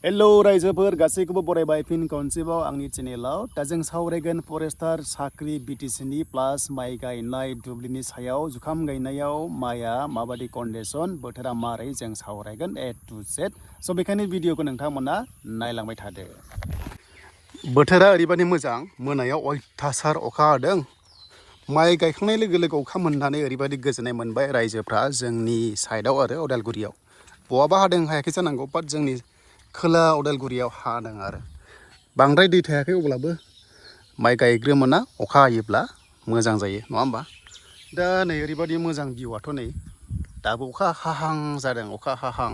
Hello रायजोफोर गासैखौबो बरायबाय फिन खनसेबाव आंनि चेनेलाव दा जों सावरायगोन फरेस्टार साख्रि बिटिसिनि प्लास माइ गायनाय दुब्लिनि सायाव जुखाम गायनायाव माइआ माबादि कन्डिशन बोथोरा मारै जों सावरायगोन ए टु जेड स' बेखायनो भिडिअखौ नोंथांमोना नायलांबाय थादो। बोथोरा ओरैबादि मोजां मोनायाव अयथासार अखा हादों माइ गायखांनाय लोगो लोगो अखा मोननानै ओरैबादि गोजोननाय मोनबाय रायजोफ्रा जोंनि साइडआव आरो उदालगुरियाव बहाबा हादों हायाखै जानांगौ बाट जोंनि खोला उदालगुरियाव हादों आरो बांद्राय दै थायाखै अब्लाबो माइ गायग्रोमोना अखा हायोब्ला मोजां जायो नङा होमबा। दा नै ओरैबादि मोजां भिउआथ' नै दाबो अखा हाहां जादों अखा हाहां।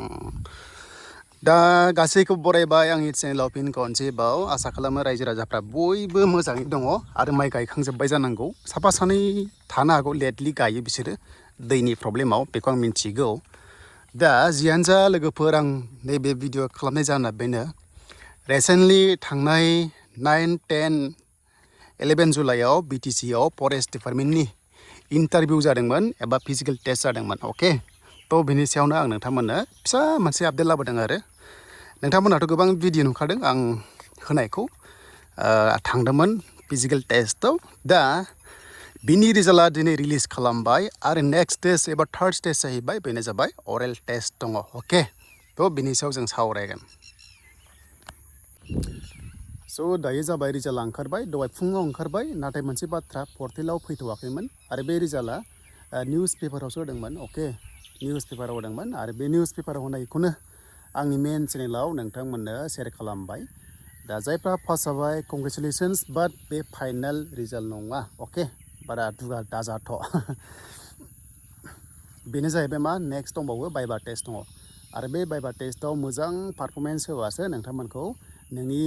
दा गासैखौबो बरायबाय आंनि चेनेलाव फिन खनसेबाव आसा खालामो रायजो राजाफ्रा बयबो मोजाङै दङ आरो माइ गायखांजोब्बाय जानांगौ साफा सानै थानो हागौ लेटलि गायो बिसोरो दैनि प्रब्लेमाव बेखौ आं मिन्थिगौ। दा जियानो जा लोगोफोर आं नैबे भिडिअ खालामनाय जाहोना बेनो रिसेन्टलि थांनाय 9, 10, 11 जुलाइआव BTCआव फरेस्ट डिपार्टमेन्टनि इन्टारभिउ जादोंमोन एबा फिजिकेल टेस्ट जादोंमोन अके थ' बेनि सायावनो आं नोंथांमोननो फिसा मोनसे आपडेट लाबोदों आरो नोंथांमोनाथ' गोबां भिडिअ नुखादों आं होनायखौ थांदोंमोन फिजिकेल टेस्टआव दा बिनि रिजाल्टआ दिनै रिलिज खालामबाय आरो नेक्स्ट स्टेज एबा थार्ड स्टेज जाहैबाय बेनो जाबाय अरेल टेस्ट दङ अके थ' बिनि सायाव जों सावरायगोन। स' दायो जाबाय रिजाल्टआ ओंखारबाय दहाय फुङाव ओंखारबाय नाथाय मोनसे बाथ्रा पर्टेलाव फैथ'वाखैमोन आरो बे रिजाल्टआ निउस पेपारावसो होदोंमोन अके निउस पेपाराव होदोंमोन आरो बे निउस पेपाराव होनायखौनो आंनि मेन चेनेलाव नोंथांमोननो शेयार खालामबाय। दा जायफ्रा पास जाबाय कंग्रेचुलेसन्स बाट बे फाइनाल रिजाल्ट नङा अके बारा दुगा दाजाथ' बेनो जाहैबाय मा नेक्स्ट दंबावो भाइभा टेस्ट दङ आरो बे भाइभा टेस्टआव मोजां पारफरमेन्स होबासो नोंथांमोनखौ नोंनि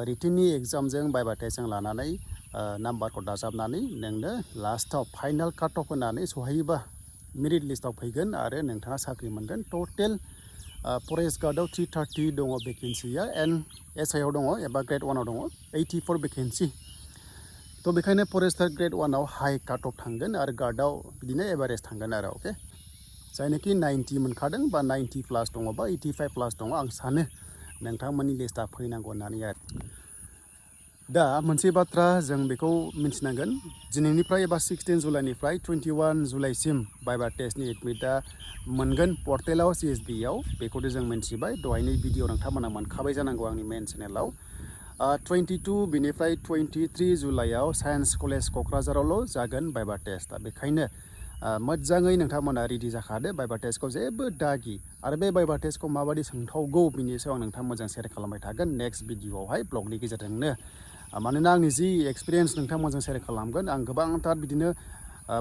रिटेननि एग्जामजों भाइभा टेस्टजों लानानै नाम्बारखौ दाजाबनानै नोंनो लास्टआव फाइनाल काट अफ होनानै सहायोबा मेरिट लिस्टआव फैगोन आरो नोंथाङा साख्रि मोनगोन। टटेल फरेस्ट गार्डआव 330 दङ भेकेन्सिया एन्ड SIआव दङ एबा ग्रेड 1आव दङ 84 भेकेन्सि थ' बेखायनो फरेस्टार ग्रेड 1आव हाई काट अफ थांगोन आरो गार्डआव बिदिनो एभारेज थांगोन आरो अके जायनाखि 90 मोनखादों बा 90 प्लास दङ बा 85 प्लास दङ आं सानो नोंथांमोननि लिस्टआ फैनांगौ होननानै आरो दा मोनसे बाथ्रा जों बेखौ मिन्थिनांगोन दिनैनिफ्राय एबा 16 जुलाइनिफ्राय 21 जुलाइसिम भाइभा टेस्टनि एडमिटआ मोनगोन पर्टेलाव CSBआव बेखौथ' जों मिन्थिबाय दहायनि भिडिअ नोंथांमोना मोनखाबाय जानांगौ आंनि मेन चेनेलाव 22 बेनिफ्राय 23 जुलाइआव साइन्स कलेज क'क्राझारावल' जागोन भाइभा टेस्टआ बेखायनो मोजाङै नोंथांमोना रेडि जाखादो भाइभा टेस्टखौ जेबो दागि आरो बे भाइभा टेस्टखौ माबादि सोंथावगौ बिनि सायाव आं नोंथांमोनजों शेयार खालामबाय थागोन नेक्स्ट भिडिअआवहाय ब्लगनि गेजेरजोंनो मानोना आंनि जि एक्सपिरियेन्स नोंथांमोनजों शेयार खालामगोन आं गोबांथार बिदिनो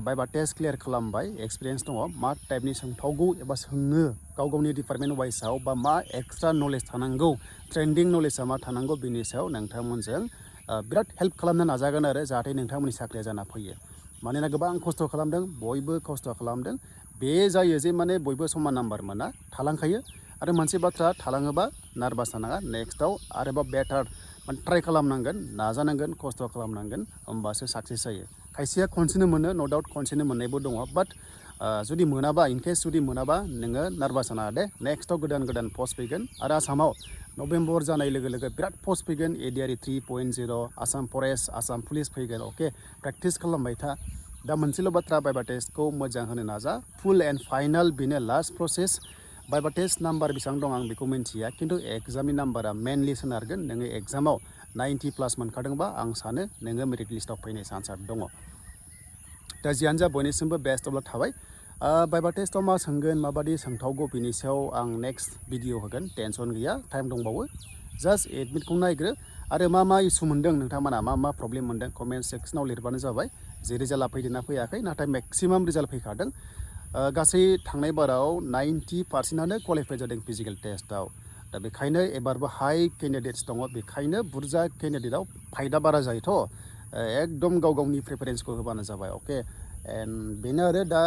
भाइभा टेस्ट क्लियार खालामबाय एक्सपिरियेन्स दङ मा टाइपनि सोंथावगौ एबा सोङो गाव गावनि डिपार्टमेन्ट वाइसआव बा मा एक्सट्रा नलेज थानांगौ ट्रेन्डिं नलेजआ मा थानांगौ बिनि सायाव नोंथांमोनजों बिराद हेल्प खालामनो नाजागोन आरो जाहाथे नोंथांमोननि साख्रिया जाना फैयो मानोना गोबां खस्थ' खालामदों बयबो खस्थ' खालामदों बे जायो जे माने बयबो समान नाम्बार मोना थालांखायो आरो मोनसे बाथ्रा थालाङोबा नार्भास जानाङा नेक्स्टआव आरोबाव बेटार ट्राइ खालामनांगोन नाजानांगोन खस्थ' खालामनांगोन होमबासो साक्सेस जायो खायसेया खनसेनो मोनो नो डाउट खनसेनो मोननायबो दङ बाट जुदि मोनाबा इनकेस जुदि मोनाबा नोङो नार्भास जानाङा दे नेक्स्टआव गोदान पस्ट फैगोन आरो आसामाव नभेम्बर जानाय लोगो लोगो बिराद पस्ट फैगोन ADRE 3.0 Assam forest Assam police फैगोन अके प्रेक्टिस खालामबाय था दा मोनसेल' बाथ्रा भाइभा टेस्टखौ मोजां होनो नाजा फुल एन्ड फाइनाल बेनो last process viva test number बेसेबां दं आं बेखौ मिन्थिया खिन्थु एग्जामनि नाम्बारा मेनलि सोनारगोन नोङो एग्जामाव 90 प्लास मोनखादोंबा आं सानो नोङो मेरिट लिस्टआव फैनाय चान्सआ दङ। दा जियानो जा बयनिसिमबो बेस्ट अब्ला थाबाय भाइभा टेस्टआव मा सोंगोन माबादि सोंथावगौ बिनि सायाव आं नेक्स्ट भिडिअ होगोन टेनसन गैया टाइम दंबावो जास्ट एडमिटखौ नायग्रो आरो मा इसु मोन्दों नोंथांमोना मा प्रब्लेम मोन्दों कमेन्ट सेक्सनाव लिरबानो जाबाय जे रिजाल्टआ फैदोंना फैयाखै नाथाय मेक्सिमाम रिजाल्ट फैखादों गासै थांनाय बाराव 90% क्वालिफाइ जादों फिजिकेल टेस्टआव दा बेखायनो एबारबो हाई केन्डिडेट्स दङ बेखायनो बुरजा केन्डिडेटआव फायदा बारा जायोथ' एकदम गाव गावनि प्रिफारेन्सखौ होबानो जाबाय अके एन्ड बेनो आरो दा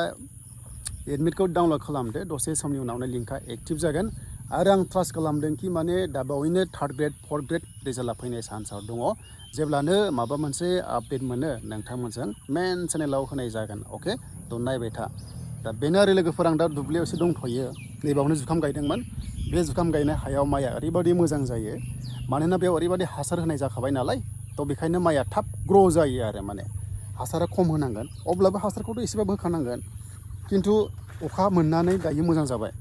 एडमिटखौ डाउनलड खालामदो दसे समनि उनावनो लिंकआ एक्टिभ जागोन आरो आं ट्रास्ट खालामदों कि माने दा बावैनो 3rd ग्रेड 4th ग्रेड रिजाल्टआ फैनाय चान्सआव दङ जेब्लानो माबा मोनसे आपडेट मोनो नोंथांमोनजों मेन चेनेलाव होनाय जागोन अके थ' नायबाय था दा बेनो आरो लोगोफोर आं दा दुब्लियाव एसे दंथ'यो नैबावनो जुखाम गायदोंमोन बे जुखाम गायनाय हायाव माइआ ओरैबायदि मोजां जायो मानोना बेयाव ओरैबायदि हासार होनाय जाखाबाय नालाय थ' बेखायनो माइआ थाब ग्र' जायो आरो माने हासारा खम होनांगोन अब्लाबो हासारखौथ' एसेबाबो होखानांगोन खिन्थु अखा मोननानै दायो मोजां जाबाय